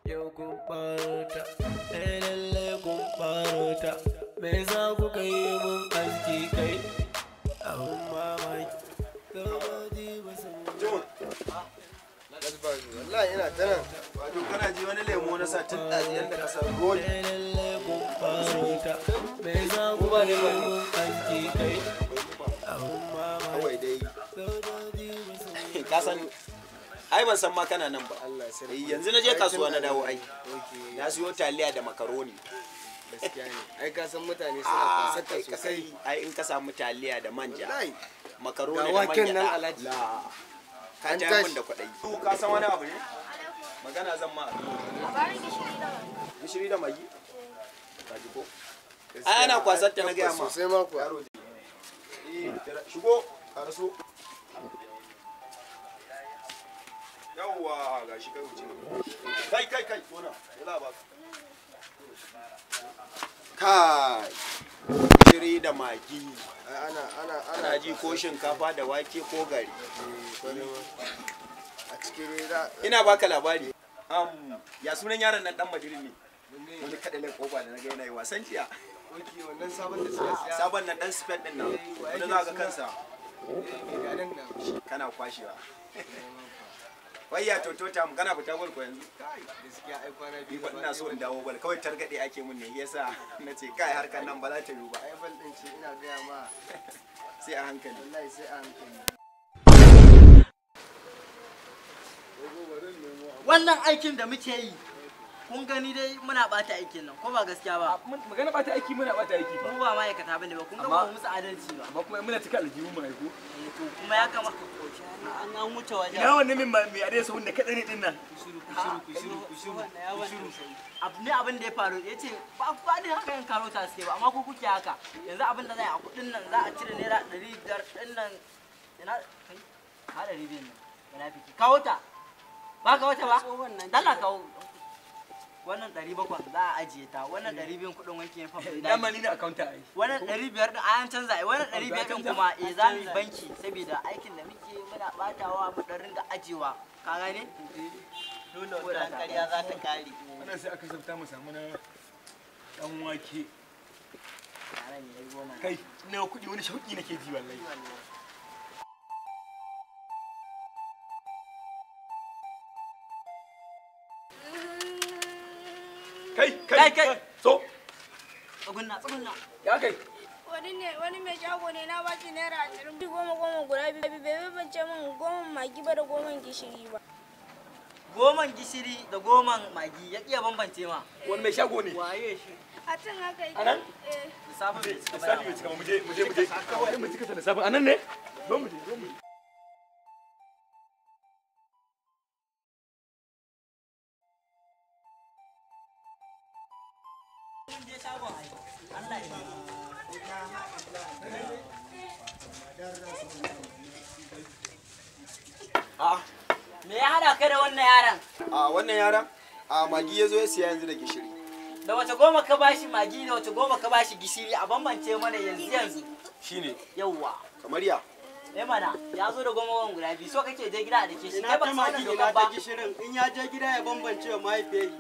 Yau kun ɓarota, eh lalle kun ɓarota, me yasa kuka yi mun aski kai? Abun mamaki, sojoji ba su Wallahi ina ta nan. Wato kana ji wani lemo na sa tun ɗazu yadda ka san rodi. Eh lalle kun ɓarota, me yasa kuka yi mun aski kai? Abun mamaki, Kawai dai. sojoji ba su Ka san ai ban san ma kana nan ba. Allah sarki. Yanzu na je kasuwa na dawo ai. Okay. Na siyo taliya da makaroni. Gaskiya ne. Ai ka san mutane suna Ah, kwasar ta kai ka sosai. sani ai in ka samu taliya da manja. Wallahi. Makaroni Ga da waken manja. nan, Alhaji. La. Ka An ja min tashi. da kwaɗayi. To ka san wani abu ne? Magana zan ma. Labarin gishiri da magi. Gishiri da magi? Ka ji ko? Gaskiya, Ai ana kwasar ta na gaya ma. Sosai ma kuwa. Yaro eh, shigo, karaso. Yawwa, ga shi kai wuce. Kai kai kai, gona. Wala ba. Kai. Gishiri da magi. Ai ana ana ana Ana ji ko shinkafa da wake ko gari. Eh, kwarai ma. A cikin dai za Ina baka labari. Ya sunan yaron nan dan Madrid ne. Wani kadalin kofa da naga yana yi wasan jiya. Oke, wannan sabon da suka siya. Sabon nan dan Spain din nan. wa Wanda yake za ga suna? kansa Eh, mai garin nan. kana kwashewa. Wayya toto ta mu kana fita bal ko yanzu? Kai, gaskiya ai kwana Ni biyu. fa ina so in dawo bal kawai targade ake mun ne yasa na ce kai harkar nan ba za ta yiwu ba Ai bal din ce ina gaya ma. sai a hankali. Wallahi sai a hankali. Wannan aikin da muke yi, kun gani dai muna bata aikin nan, ko ba gaskiya ba? Magana bata aiki, muna bata aiki ba. Mu ba ma'aikata bane ba, kun ga ba mu musu adalci ba. Amma kuma muna cika aljihu mu aiko. Eh, to kuma ya kamata an wuce wajen. Ina wannan min mai adai sahun da kaɗai ne din nan. Abu ne abin da ya faru ya ce ba ba ne haka yan karota suke ba, amma ku kuke haka. Yanzu abin da za a yi a kuɗin nan za a cire ₦500 ɗin nan, ina kai ha 200 nan munafiki kawo ta, ba kawo ta ba, dala kawo wannan 700 za a ajiye ta, wannan 200 kuɗin wanke yin famfon daji. Dama ni ne accountant ai. Wannan 500 ɗin an canza ai, wannan 500 ɗin kuma eh za mu yi banki saboda aikin da muke muna batawa mu ɗan ringa ajiyewa, ka gane? Dole wannan ƙarya za ta kare. Wannan sai aka sabta mu samu na dan wake. Kai, ina kuɗi wani shauƙi nake ji wallahi. Kai, kai, Kai, kai. So, Tsugunna, tsugunna. ya kai. Wani ne wani mai shago ne na bashi ₦20, goma goma guda biyu, bai bambance min goman magi ba da goman gishiri ba. Goman gishiri da goman magi ya iya bambance ma. Wani mai shago ne. Waye shi? A can haka yake. Anan? Eh. Lissafin bai cika ba. Lissafi bai cika ba, mu je, mu je, mu je. Kawai mu cika lissafin. Anan ne? Zo mu je, zo mu je. Mun je shagon ai. Allah ya A Me ya hada kai da wannan yaron? a wannan yaran a magi ya zo ya siya yanzu da gishiri. Da wace goma ka bashi magi, da wace goma ka bashi gishiri, a bambance mana yanzu yanzu. Shine Yawwa. kamar ya. Eh mana, ya zo da goma goma guda biyu, so kake je gida a dake shi. Ina Kai ta baka san wannan magi ina dokar ta ba. gishirin, in ya je gida ya bambance wa mahaifiyar.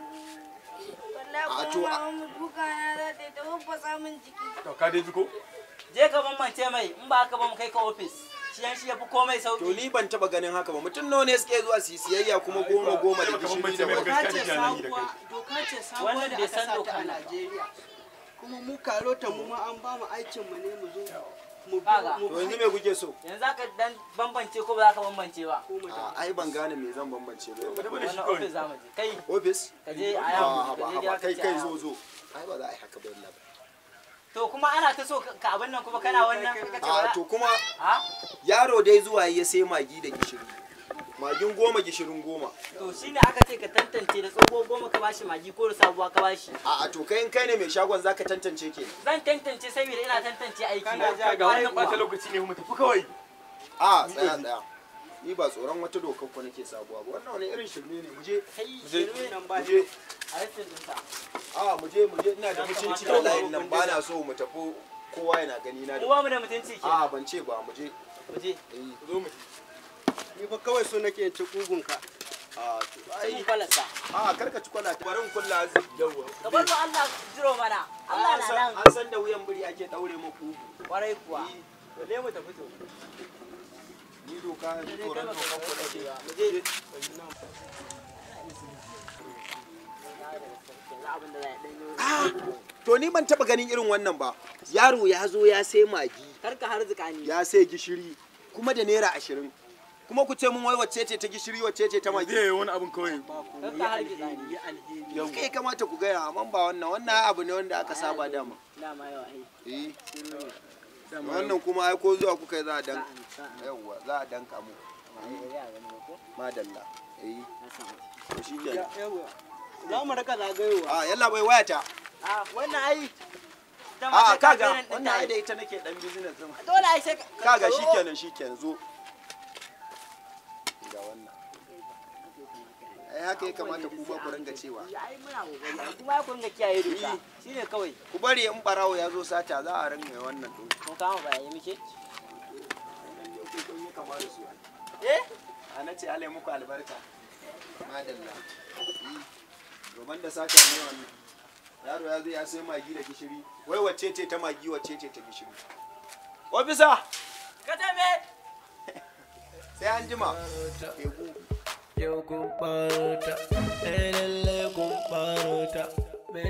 Wallahi A, kuma to, a- mama mu duka na za ta yi ta babbasa min jiki. To ka dai ji ko? Je ka bambance mai, in ba haka ba mu kai ka ofis. Shi yan shi yafi komai To sauki. ni ban taba ganin haka ba mutum nawa ne suke zuwa su yi siyayya kuma goma goma da Baka gishiri bambance da mai magi. ba. Doka ce Gaskiya ne da sabuwa, doka ce sabuwa Wannan da bai aka san sa ta dokar a nan ba. Najeriya. Kuma mu karota mu ma an ba mu aikin mu ne mu zo mu bi Kaga. mu To yanzu me kuke so? Yanzu za ka dan bambance ko ba za ka bambance ba? ko mu A ai ban gane me zan bambance ba. Mu tafi da shi Wannan kawai. ofis za mu je. Kai, Office? ka je a A yamu, haba ka je gida haba ka kai ce kai a zo yamu. zo. Ai ba za a yi haka ba yalla. To kuma ana ta so ka abin nan kuma kana wannan ka ce A ba to kuma ha? yaro dai zuwa ya sai magi da gishiri. Magin goma gishirin goma. To shine aka ce ka tantance da tsoho goma ka bashi magi ko da sabuwa ka bashi. A to kai in kai ne mai shagon zaka tantance ke. Zan tantance saboda ina tantance aiki. Kana ja Ga wannan bata lokaci ne mu tafi kawai. A tsaya tsaya. Ni ba tsoron wata dokar ku nake sabuwa ba. Wannan wani irin shirme ne mu je. Kai Mu je. shirme nan ba Mu je. a rashin dinsa. A mu je mu je ina da mutunci a layin nan ba na so mu tafi kowa yana gani na Mu da. ba mu da mutunci ke. A ban ce ba mu je. Mu je. Eh. Zo mu je. Ni fa kawai so nake in ci kugunka. A to Sai ai kwalarsa. A karka ci kwala, bari in kulla arziki. Yawwa. Ka bar mu Allah jiro mana. Allah na nan. An san da wuyan biri ake daure maku. Kwarai kuwa. Dole mu tafi to. Ni doka ni tsoron dokan ku nake. Mu je. Yanzu abin da za a ɗan yi. To ni ban taba ganin irin wannan ba. Yaro ya zo ya sai magi, Kar ka harzuka ni. ya sai gishiri, kuma da ₦20. Kuma ku ce mun wai wacce ce ta gishiri, wacce ce ta magi. Zai yi wani abin kawai. Kar ka harzuka ni. Yawwa. Kai kamata ku gaya, amma ba wannan, wannan abu ne wanda aka saba dama. Dama yau ai. Eh. Wannan kuma ai ko zuwa kuka yi za a dan. Yawwa, za a danka mu. Madalla. Eh. To shikenan. Yawa. Za mu raka zagayowa. A yalla bai wayata. A wannan ai. Dama A sai ka kaga ganin ɗin wannan ai ta da ita nake dan business din. Dole ai sai ka. Kaga shikenan, shikenan, zo. Ga wannan. Ai haka ya kamata ku ma ku ringa cewa. Ai muna kokari. Ai kuma ya ku ringa kiyaye doka. Shine kawai. Ku bari in barawo ya zo sata za a ringa wannan din. Mun kama barayi muke. Kun yi kama da su. Eh? A na ce Allah ya muku albarka. Madalla. Roban da sata ne wannan. Yaro ya zo ya sai magi da gishiri. Wai wacce ce ta magi, wacce ce ta gishiri? Ofisa! Ka ce me? Sai an jima. Egu. Yau kun ɓaro ta, eh lallai kun ɓaro ta. Me